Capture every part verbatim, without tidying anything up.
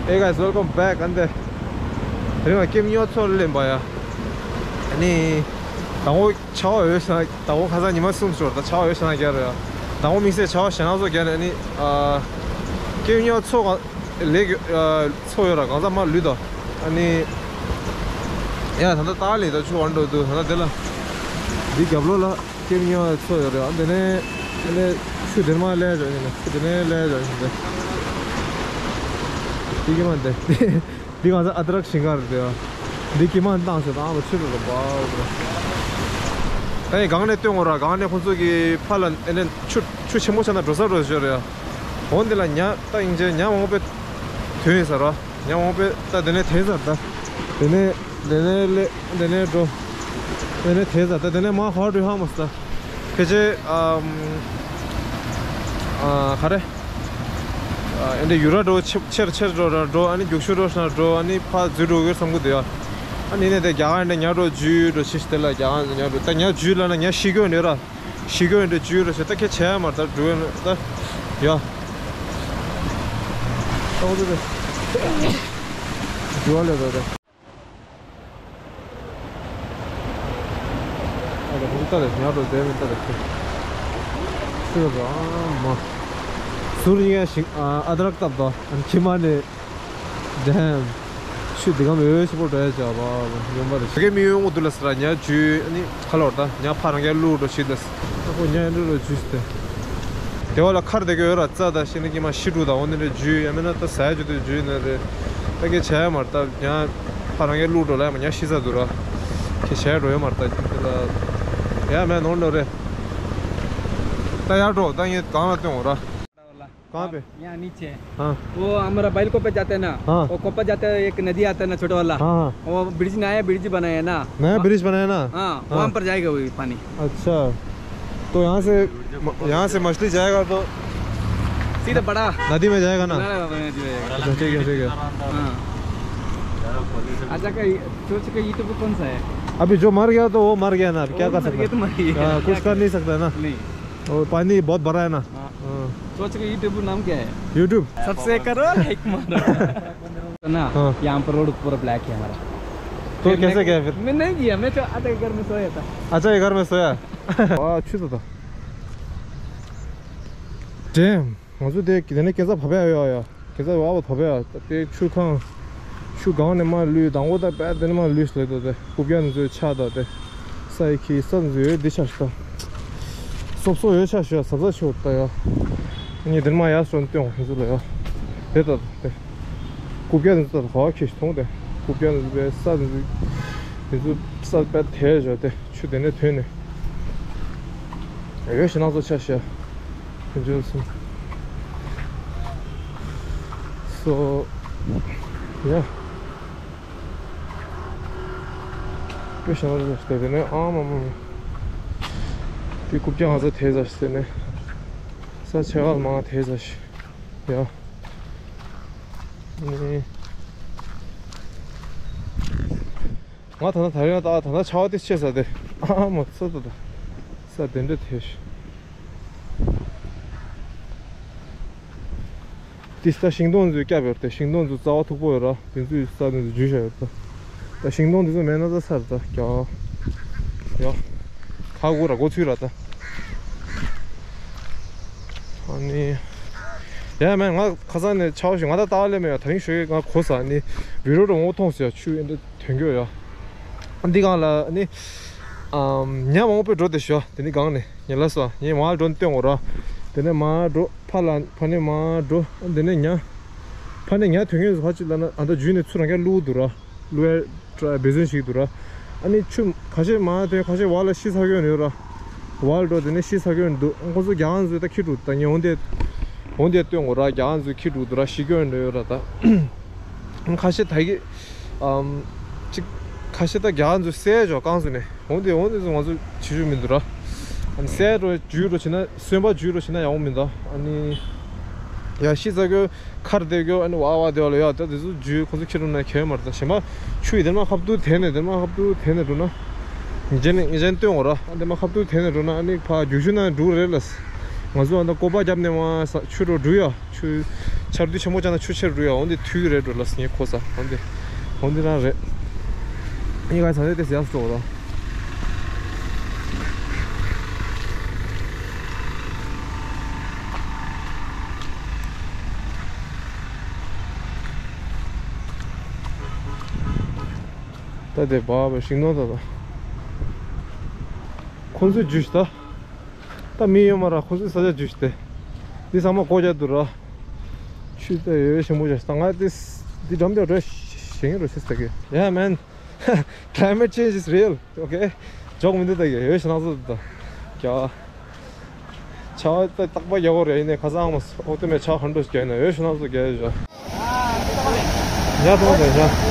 Hey guys, welcome back. ཨ་ནི་རིང་ལ་ཀེམ་ཉོ་ཚོར་ལེན་པ་ཡ། ཨ་ནི་དང་པོ་ཆར་པ་འོད་ཤ་དང་པོ་ཁ་སང་ཉི་མ་གསུམ་ཤོར་ད་ཆར་པ་འོད་ཤ་ན་རྒྱ་རེད་ཡ། དང་པོ་དམིགས་བསལ་ཆར་པ་ཞེ་ན་ཚོ་རྒྱ་རེད། ཨ་ནི་ཀེམ་ཉོ་ཚོ་ག་ལེགས་ཚོ་ཡོད་ར་གང་ཚ་མ་ལུས་དོ། ཨ་ནི་ཡ་ད་ལྟ་ཏཱ་ལི་ད་ཆུ་བར་འགྲོ་འདུག་ད་ལྟ་དེ་ལ་འདི་རྒྱབ་ལོགས་ལ་ཀེམ་ཉོ་ཚོ་ཡོད་རེད། ཨ་དེ་ནས་དེ་ནས་ཆུ་དེར་མ་ལས་འགྲོ་ཡིན་ཆུ་དེ་ནས་ལས་འགྲོ་ཡིན་འདི་ཀི་མ་འདི་འདི་གང་ཚ་ཨ་ཏྲག་ཞིང་ཁར་འདི་འདི་ཀི་མ་བཏང་ཞེ་དང་ཨ་ཆུ་རུ་རུ་བ་ད་ཡི་གང་ནས་སྟོན་འོ་ར་གང་ནས་ཁོ་ཚོ་གི་ཕ་ལ་ཨེ་ནས་ཆུ་ཆུ་ཆེན་པོ་ཆགས་ན་འགྲོ་ས་འགྲོ་ཞོར་ཡ། འོ་འདི་ལ་ཉ་ད་ཡིན་ཆེ་ཉ་མང་པོ་དོན་ཡིན་ས་ར་ཉ་མང་པོ་ད་དེ་ནས་དེ་ས་ད་དེ་ནས། དེ་ནས་ལེ་དེ་ནས་འགྲོ། དེ་ནས་དེ་ཟ་ད་དེ་ནས་མ་ཧོ་ཏུ་ཧ་མ་ས་ད། ཕལ་ཆེར་ཨམ་ཨ་ག་རེ། ཨ་ཨེ་འདྲ་ཡུ་ར་འགྲོ་ཆེ་ཆེར་ཆེར་འགྲོ་ར་འགྲོ། ཨ་ནི་རྒྱུག་ཤུ་འགྲོ་ཤ་འགྲོ། ཨ་ནི་ཕ་འཛུལ་འགྲོ་གི་བསམ་གི་འདུག་ཡ། ཨ་ནི་ནས་དེ་རྒྱ་གར་འདྲ་ཉ་འགྲོ་འཇུ་འགྲོ་ཤི་ཤི་དེ་ལ་རྒྱ་གར་ཉ་འགྲོ་ད་ཉ་འཇུ་ལ་ན་ཉ་ཤི་གོ་འདྲ་ར། ཤི་གོ་འདྲ་འཇུ་འགྲོ་ཤ་ད་ཁྱེད་བྱས་མ་ད་འགྲོ་ད་ཡ། ཨོ་དེ་དེ་འགྲོ་ལེ་ད་དེ། ཨ་ལ་ཧུང་ཏ་རེ་ཉག་རོ་ཟེར་མི་ཏ་རེ་ཁྱེད། ཤི་རོ་ཨ་མ། ཟུར་ཡིན་ཡ་ཞིག་ཨ་ཨ་དྲག་སྟབས་དོ་ཨ་ཁྱི་མ་ནས་ཌེམ། ཆུ་འདི་གམ་འོད་ཆེ་པོ་འགྲོ་ཡ་ཅག་བ་ཡོང་པ་རེ་ཞིག་གེ་མི་ཡོང་འུ་དུ་ལ་སི་ར་ཉག་ཇུ་ཨ་ནི་ཁ་ལོར་ད་ཉག་ཕ་རང་རྒྱལ་ལུག་འགྲོ་ཞིག་ལ་སི་ཨ་ཁོ་ཉག་འགྲོ་རོ་ཇུ་སི་ཏེ། དེ་བ་ལ་ཁར་དེ་གི་འོད་ར་རྩ་ད་ཤི་ན་ཀི་མ་ཤི་ཀྲུ་ད་འོ་ནི་རེ་ཇུ་ཡ་མེད་ན་ད་ཟ་ཡ་ཇུ་དུ་ཇུ་ནི་རེ་ད་གི་བྱ་ཡ་མར་ད་ཉག་ཕ་རང་རྒྱལ་ལུག་འགྲོ་ལ་ཡ་མ་ཉག་ཤི་ས་དུ་ར་གི་བྱ་ཡ་འགྲོ་ཡ་མར་ད་ལ་ཡ་མེད་ནོར་ནོར་རེ་ད་ཡ་འགྲོ་ད་ངས་གང་ལ་སྟོན་འོ་ར། कहाँ पे? यहाँ नीचे। हाँ। वो हमारा बैल को पे जाते हैं ना। हाँ। वो कोपा जाते हैं, एक नदी आता है ना, छोटा वाला। हाँ, हाँ। वो ब्रिज नया ब्रिज बनाया है ना। नया ब्रिज बनाया ना? हाँ, हाँ। वहाँ पर जाएगा वही पानी। अच्छा, तो यहाँ से यहाँ से मछली जाएगा तो सीधा बड़ा नदी में जाएगा ना? ना, ना, नदी में जाएगा। अच्छा, ठीक है, ठीक है। हाँ। अच्छा, का चोच का यूट्यूब कौन सा है? अभी जो मर गया तो वो मर गया ना, अभी क्या कर सकते हैं? तो मर गया। हाँ, कुछ कर नहीं सकता है ना। नहीं। और पानी बहुत भरा है ना। हाँ। हाँ। सोच के YouTube नाम क्या है? YouTube? सब्सक्राइब करो, लाइक मारो। ना, हाँ। यहाँ पर रोड पूरा ब्लैक है हमारा। तो फिर कैसे मैं, गया फिर? मैं नहीं गया, मैं तो आधा घर में सोया था। अच्छा, ये घर में सोया? वाह, अच्छी तो था। Damn. ང་ཚོ་དེ་དེ་ནས་སྐྱེ་ས་བབས་ཡ་ཡོད་ཡ། སྐྱེ་ས་བབས་བབས་ཡ། དེ་ཆུ་ཁང་། ཆུ་སྒང་ནས་མར་ལུས་དང་པོ་ད་བས་དེ་ནས་མར་ལུས་སླེབས་དོ་དེ་རྐུབ་བཀྱག་ནི་ཚོའི་ཆ་ད་དེ། ས་ཡི་ཁྱི་ས་ནི་ཚོ་ཡོད་འདི་ཆ་ཤི་ད། སོབ་སོབ་ཡོད་ཆ་ཤི་ཡ་ཟབ་ཟབ་ཆེ་བོ་ད་ཡ། ངས་དེ་ནས་མར་ཡར་སོན་སྟོན་འོང་ཁྱེད་ཚོ་ལ་ཡ། དེ་ད་དེ། རྐུབ་བཀྱག་ནི་ཚོ་ད་ག་བ་ཁྱི་ཤི་མཐོང་དེ། རྐུབ་བཀྱག་ནི་ཚོ་བས་ས་ནི་ཚོ། དེ་ཚོ་ས་བས་དེ་བཞག་དེ། ཆུ་དེ་ནས་ཐོན་ནས། ཡོད་ཞེ་ན་ཚོ་ཆ་ཤ། ཇོ་སུ། So yeah. ཡོད་ཞེ་ན་ཚོ་ཆ་ཤ་དེ་ནས་ཨ་མ་མ་མ། དེ་རྐུབ་བཀྱག་ང་ཚོ་དེ་ཟ་ཤ་ཟེར་ནས། ས་ཆེ་བ་མང་དེ་ཟ་ཤ། ཡ། ནི། ང་ད་ལྟ་ད་རེས་ད་ད་ལྟ་ཆར་པ་དེ་ཆེ་ས་དེ་ཨ་མ་ཚོ་ད་ད་ས་དེ་འདྲ་དེ་ཤི། དེ་ས་ཤིང་སྡོང་ཚོའི་སྐྱབས་ཡོད་དེ་ཤིང་སྡོང་ཚོ་རྩ་བ་མཐུག་པོ་ཡོད་ར་དེ་ཚོའི་ས་དེ་ཚོ་འཇུས་བཞག་ཡོད་ད། ད་ཤིང་སྡོང་དེ་ཚོ་མེད་ན་ད་སར་ད་རྒྱ་ཡ་ཁ་གུ་ར་གོ་ཚུལ་ར་ད། ཨ་ནི། ཡ་མེད་ང་ཁ་སང་ནས་ཆར་པ་ཞིག་ང་ད་ལྟ་བ་ལས་མེད་ཡ་དེ་རིང་ཞོགས་ཀས་ང་གོ་ས་ནི་བི་རོ་ར་ངོ་མཐོང་ཟེར་ཡ་ཆུ་ཨེ་འདྲ་དོན་གྱི་ཡ། འདི་སྒང་ལ་ནི། ཨམ། ཉ་མང་པོ་འགྲོ་དེ་ཤོ་དེ་ནི་སྒང་ནས་ཉ་ལ་སོ་ངས་མ་འགྲོ་སྟོན་འོ་ར། དེ་ནས་མ་འགྲོ་ཕ་ལ་ཕ་ནས་མ་འགྲོ་དེ་ནས་ཉ། ཕ་ནས་ཉ་དོན་གྱི་ཧ་ཅི་ལ་ན་ཨ་ད་འཇུས་ནས་ཚུར་རང་རྒྱ་བླུག་འདུག་ར། བླུག་ཡ་བེ་ཟོན་ཞིག་འདུག་ར། ཨ་ནི་ཆུ་ཁ་ཤས་མ་དེ་ཁ་ཤས་བ་ལ་ཤི་ཚར་གྱོན་ཡོད་ར། བ་ལ་འགྲོ་དེ་ནས་ཤི་ཚར་གྱོན་འདུག་ཁོ་ཚོ་རྒྱ་གང་ཚོས་ད་ཁྱི་དྲུག་ད་ཉ་འོང་དེ། འོང་དེ་སྟོན་འོ་ར་རྒྱ་གང་ཚོས་ཁྱི་དྲུག་འདུག་ར་ཤི་གྱོན་ཡོད་ར་ད། ཁ་ཤས་ད་གི། ཨམ། ཅིག་ཁ་ཤས་ད་རྒྱ་གར་ཚོ་བསད་འཇོག་རྐང་བཙུགས་ནས་འོང་དེ་འོང་དེ་ཚོ་ང་ཚོ་བྱེད་རྒྱུ་མི་འདུག་ར། ཨམ། བསད་འགྲོ་འཇུས་འགྲོ་བྱེད་ན་གསོན་པ་འཇུས་འགྲོ་བྱེད་ན་ཡག་པོ་མི་འདུག་ཨ་ནི། ཡ་ཤི་ཚ་གི་ཁར་དེ་གི་ཨ་ནི་བ་བ་དེ་བ་ལ་ཡ་ད་དེ་ཚོ་འཇུས་ཁོ་ཚོ་ཁྱེར་འགྲོ་ན་གལ་མ་རེད་ད་གཞན་པ་ཆུ་ཡི་དེར་མ་ཁ་བཏུད་དེ་ནས་དེར་མ་ཁ་བཏུད་དེ་ནས་འགྲོ་ན། ངེད་ཅན་ངེད་ཅན་སྟོན་འོ་ར་ཨ་དེ་མ་ཁ་བཏུད་དེ་ནས་འགྲོ་ན་ཨ་ནི་ཕ་རྒྱུག་ཤུ་ན་འགྲུག་རེད་ལ། ང་ཚོ་ཨ་ད་ཀོ་པ་རྒྱབ་ནས་མ་ས་ཆུ་འགྲོ་འགྲུག་ཡ། ཆུ་ ཆར་དུས་ཆེན་པོ་ཅག་ན་ཆུ་ཆེར་རུ་ཡ། འོན་ཏེ་དུས་རེད་འགྲོ་ལ་ངས་གོ་ས། འོན་ཏེ་འོན་ཏེ་རང་རེད། ངས་ག་ས་རེད་དེ་ཡག་སོ་ར། ད་དེ་བ་བ་ཤིང་ནོར་ད་ད། ཁོང་ཚོའི་རྒྱུ་ཞིག་ད། ད་མི་ཡོད་མ་ར། ཁོ་ཚོའི་ས་ཆ་བརྗོད་ཤིག་སྟེ། འདི་ཚང་མ་སྒོ་རྒྱག་འདུག་ར། ཆུ་ད་ཡོད་ཞིམ་པོ་བྱས་ད། ང་དེ་འདི་འགྲམ་དེ་རོ་ཞེང་རོ་ཤེས་ད་གི། Yeah, man. Climate change is real, okay? ཇོག་མི་འདུག་ད་གི། ཡོད་ཞིག་ན་ཚོ་ད། ཀྱ། ཆ་ད་རྟག་པ་རྒྱག་གོ་རེ་ཡིན་ནས་ཁ་སང་མ་ཨོ་ཏེ་མེ་ཆ་ཧན་འགྲོ་ཞིག་ཡིན་ན་ཡོད་ཞིག་ན་ཚོ་རྒྱག་ཡོད་ཞིག་ཡ་ཐོག་ནས་ཡ།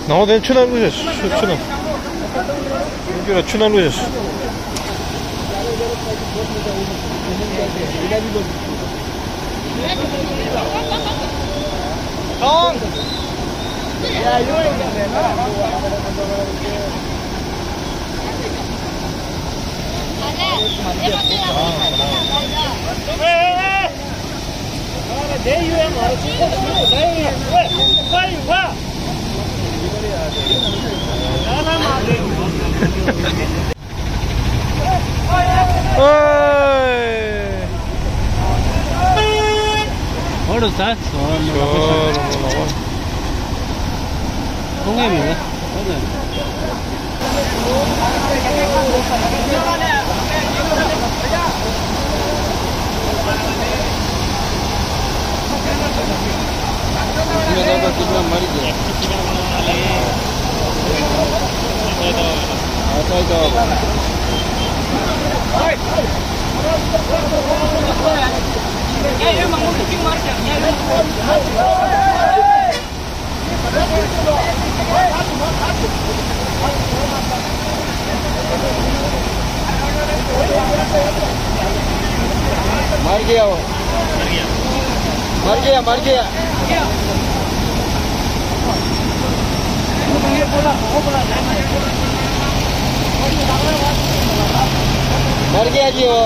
ནང་དེ་ཆུ་ནང་བླུགས་ཤག་ཆུ་ཆུ་ནང་། ཆུ་ནང་བླུགས་ཤག मर गया वो। मर गया, मर गया। मर गया जी वो।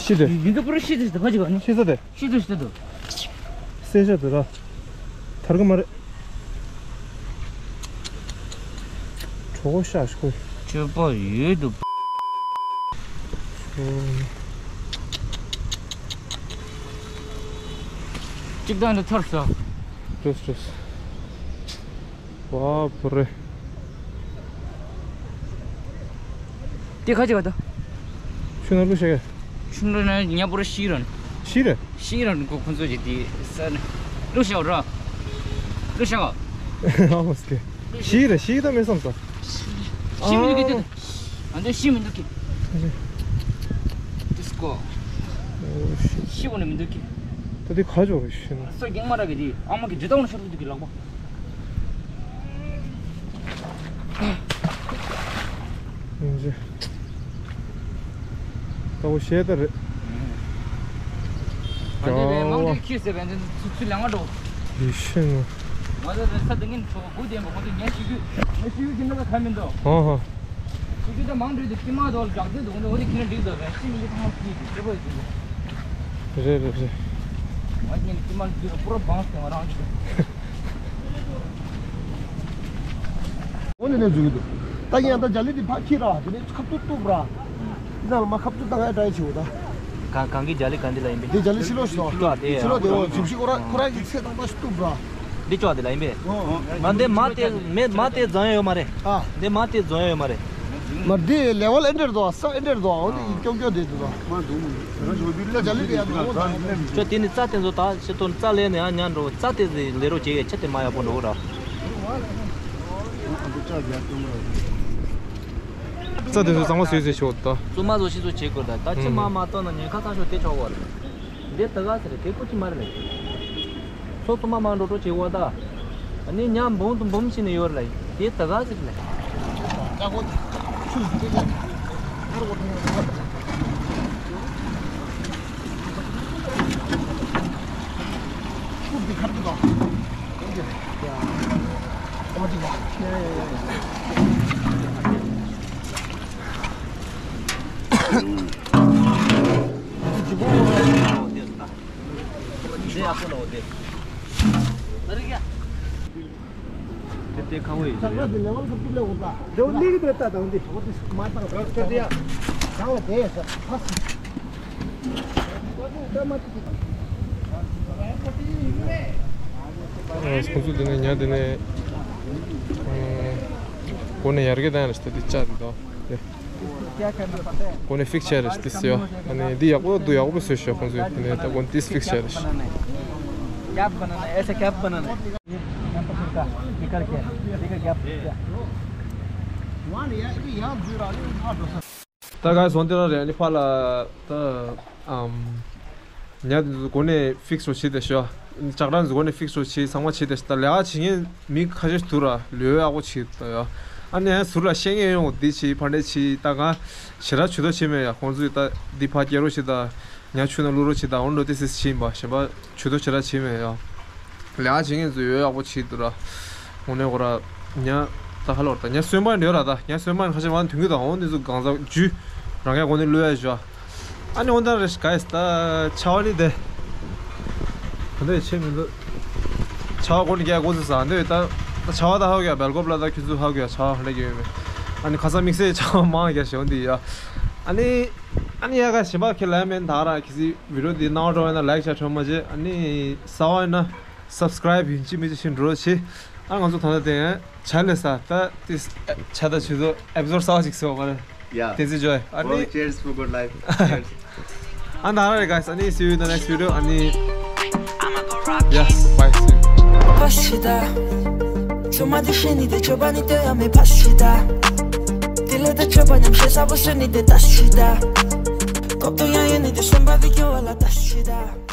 ཤི་དེ། ཡིན་གྱི་པུ་རུ་ཤི་དེ་ད་ག་ཅིག་ག་ནི། ཤི་ས་དེ། ཤི་དེ་ཤི་དེ་འདུག་སེ་ཤ་དེ་ར། ཐར་གི་མ་རེད། གྲོགས་ཤ་ཤི་ཁོ། ཆོས་པ་ཡོད་དུ། གཅིག་དང་དུ་ཐར་ས། ཏོས་ཏོས། བ་པུ་རེ། དེ་ཁ་ཅིག་ག་ད། ཆུ་ནང་བླུགས་ཤག་ཆུ་ནང་ན་ཉ་པོ་ར་ཤི་རན། ཤི་རེད། ཤི་རན་ཁོ་ཁོ་ཚོ་ཅིག་དེ་ས་ནས་བླུགས་ཤག་ར། བླུགས་ཤག་ཨ་མ་སྐད། ཤི་རེད། ཤི་ད་མེད་བསམ་ས། ཤི་མི་འདུག་གི་དེ། ཨ་འདི་ཤི་མི་འདུག་གི། དེ་སྐོ། ཤི་བོ་ནི་མི་འདུག་གི། ད་དེ་ཁ་ཅོག་རེད་ཤི་ན། སོ་རྒྱང་མ་ར་གི་དེ་ཨ་མ་གི་འདྲི་ཏང་ནི་ཤོར་འདུག་གི་ལག་པ། ཡིན་ཅི། ད་འོ་ཤེས་ད་རེད། ཨ་ནི་རེད། མང་དུ་ཁྱེར་ཟེར་བས་ཚུ་ཚུ་ལས་ང་འགྲོ། ཡེ་ཤེས་ངོ་། ང་ཚོ་རེད་ས་དེ་ངན་ཆོག་གུ་ལྡན་པ་ང་ཚོ་ཉན་ཤི་གུ་ཉན་ཤི་གུ་གི་ནང་ལ་ཁ་མིན་འདུག་ཧོ་ཧོ། ཤི་གུ་ད་མང་དྲོས་དེ་ཀི་མ་དོ་ལ་འགག་དེ་འདུག་འདུག་འོ་དེ་ཁྱེད་རང་འགྲིག་འདུག་བས་ཤི་མི་གི་ཐང་ལ་ཁྱི་གི་དེ་པོ་ཡི་འདུག་རེད་རེད་རེད། ང་ཉན་ཀི་མ་ལ་འདུག་པུ་ར་བང་སྟེ་ང་རང་གི་འོ་ནས་ནས་འཛུལ་གི་འདུག་ད་ཡིན་ཡང་ད་རྒྱ་ལི་འདི་ཕར་ཁྱེར་ར་དེ་ནས་ཁབ་ཏུ་གཏུབ་ར། འདི་ནང་ལ་མ་ཁབ་ཏུ་བཏང་ཡ་ཏྲའི་བྱེད་འོ་ད། གང་གང་གི་རྒྱ་ལི་གང་འདི་ལ་ཡིན་པས། འདི་རྒྱ་ལི་ཕྱི་ལོགས་ཤོག་ཕྱི་ལོགས་དེ་ཕྱི་ལོགས་དེ་འོ་ཇིབ་ཤི་ཁོ་ར་ཁོ་ར་གི་ཚེ་དང་པ་ཞིག་གཏུབ་ར། འདི་ཅོག་འདི་ལ་ཡིན་པས། ཨ་འདི་མ་དེ་མེ་མ་དེ་རྫོང་ཡོད་མ་རེད། ཨ་འདི་མ་དེ་རྫོང་ཡོད་མ་རེད། མ་འདི་ལེ་ཝལ་ཨེ་འདྲེར་འདུག་ས་ཨེ་འདྲེར་འདུག་འོ་འདི་ཡིན་ཀྱོང་ཀྱོང་དེ་འདུག་མ་འདུག་མ་འདུག་རྒྱ་ལི་དེ་ཡང་འདུག་ཅོ་དེ་ནི་རྩྭ་དེ་ཚོ་ད་ཤི་ཐོན་རྩྭ་ལས་ནས་ཡང་ཉན་འགྲོ་རྩྭ་དེ་ཟི་ལས་རོ་བྱེད་ཡས་ཆ་དེ་མ་ཡག་པོ་འགྲོ་གི་ར། རྩྭ་དེ་ཚོ་གཙང་མ་བཟོས་བཟོས་ཆོག་ད། བཙུན་མ་བཟོ་ཤི་བཟོ་བྱེད་དགོས་ད་ད་ཁྱི་མ་མ་གཏོགས་ན་ཉེན་ཁ་ཚང་ཤོག་དེ་ཆོག་བར། འདི་ད་ག་ཟེར་དེ་ཀོ་ཅི་མ་རེད་ལེ། ཚོ་བཙུན་མ་མ་འགྲོ་འགྲོ་བྱེད་བར་ད། ནི་ཉམ་འབུམ་དུ་འབུམ་ཕྱིན་ནས་ཡོད་རེད་ལེ། དེ་ད་ག་ཟེར་ལེ། ཨ་ཁོང་ཚོ་འདི་ནས་ཉ་འདི་ནས་ཨ་སྒོ་ནས་ཡར་རྒྱས་བཏང་ཡ་ལ་ཤི་ད་འདི་ལྕགས་འདི་དང་། སྒོ་ནས་ཕིག་ཆེ་རེད་ཏིས་ཡོ། ཨ་ནི་འདི་ཡག་པོ་འདུག་ཡག་པོ་བཟོས་ཤག་ཁོང་ཚོས་དེ་ནས་ད་སྒོ་ནས་ཏིས་ཕིག་ཆེ་རེད། क्या बनाना है? ऐसे क्या बनाना है? ये कैंपर का, ये करके, ये का क्या? ད་ག་སོང་དེ་རང་རེད། ཨ་ནི་ཕ་ལ་ད་ཨམ། ཉ་དེ་ཚོ་སྒོ་ནས་ཕིག་སི་རོ་བྱེད་དེ་ཤོ། ལྕགས་ར་ཚོ་སྒོ་ནས་ཕིག་སི་རོ་བྱེད་ཚང་མ་བྱེད་དེ་ཤོ། ད་ལས་ཀ་བྱེད་མཁན་མི་ཁ་ཤས་ཤིག་འདུག་ར་ལོས་ཡག་པོ་བྱེད་ད་ཡ། ཨ་ནི་ཡང་ཟུར་ལ་བཤད་མཁན་ཡོང་འདི་བྱེད་ཕ་འདྲེ་བྱེད་ད་ག་ཞེ་དྲག་ཇུས་གཏོགས་བྱེད་མེད་ཡ། ཁོང་ཚོས་ད་འདི་ཕ་སྐྱེ་རོ་བྱེད་ད་ཉ་ཆུ་ནང་བླུག་རོ་བྱེད་ད་འོན་ཏོ་དེ་སེ་བྱེད་ཡིན་པ་གཞན་པ་ཇུས་གཏོགས་ཞེ་དྲག་བྱེད་མེད་ཡ། ལས་ཀ་བྱེད་མཁན་ཚོས་ཡོད་ཡག་པོ་བྱེད་འདུག་ར། དངོས་གནས་ཁོ་ར་ཉ་ད་ཧ་ལོར་ད་ཉ་གསོན་པ་ཡོད་ར། ད་ཉ་གསོན་པ་ཁ་ཤས་མ་མཐུན་གི་ད་འོང་འདི་ཚོ་གང་ཟག་ཇུས་རང་གའི་སྒོ་ནས་བླུག་ཡ་ཞོ། ཨ་ནི་འོ་ད་རེ་ག་ཡིས་ད་ཆ་བ་ནི་དེ་ད་འདོད་ཆེ་མི་འདུག་ཆ་བ་སྒོ་ནས་རྒྱག་དགོས་ཚུལ་ས་འདོད་ད་ད་ཆ་བ་ད་ཧ་གོ་ཡ་བེལ་ཀོབ་ལ་ད་ཁྱོད་ཚོ་ཧ་གོ་ཡ་ཆ་བ་ཧ་ལས་གི་ཡོད་མེད། ཨ་ནི་ཁ་སང་དམིགས་བསལ་ཆ་བ་མང་རྒྱ་ཞོ་འདི་ཡ། ཨ་ནི་ཨ་ནི་ཡ་ག་ཞིམ་པ་ཁྱེད་ལ་མེད་ད་ར་ཁྱེད་ཚོས་བི་ཌིའོ་འདི་སྣང་བ་སྤྲོ་བས་ན་ལའིཀ་བྱ་ཁྲོམ་མ་བྱེད། ཨ་ནི་ས་བ་ཡིན་ན་སབ་སི་ཀ་རའིབ་ཡིན་གཅིག་མིན་གཅིག་བྱེད་འགྲོ་བྱེད། ཨ་ང་ཚོ་ད་ལྟ་དེ་ཡང་ཆ་ལས་ས་ད་དེ་ཆ་ད་ཆུ་ཚོད་ཨེ་པི་སོ་ཌི་ས་བ་ཞིག་སོ་མ་རེད། Yeah. That's it, Joy. ཨ་ནི། Well, cheers for good life. Cheers. ཨ་ད་ར་རེད་guys. ཨ་ནི་see you in the next video. ཨ་ནི། Yeah, bye, see you. Pasida, chuma de shini de choba ni te ame pasida. Dile de choba nyam shesa bo shini de tashida. Kopto ya yeni de shomba vi kyo wala tashida.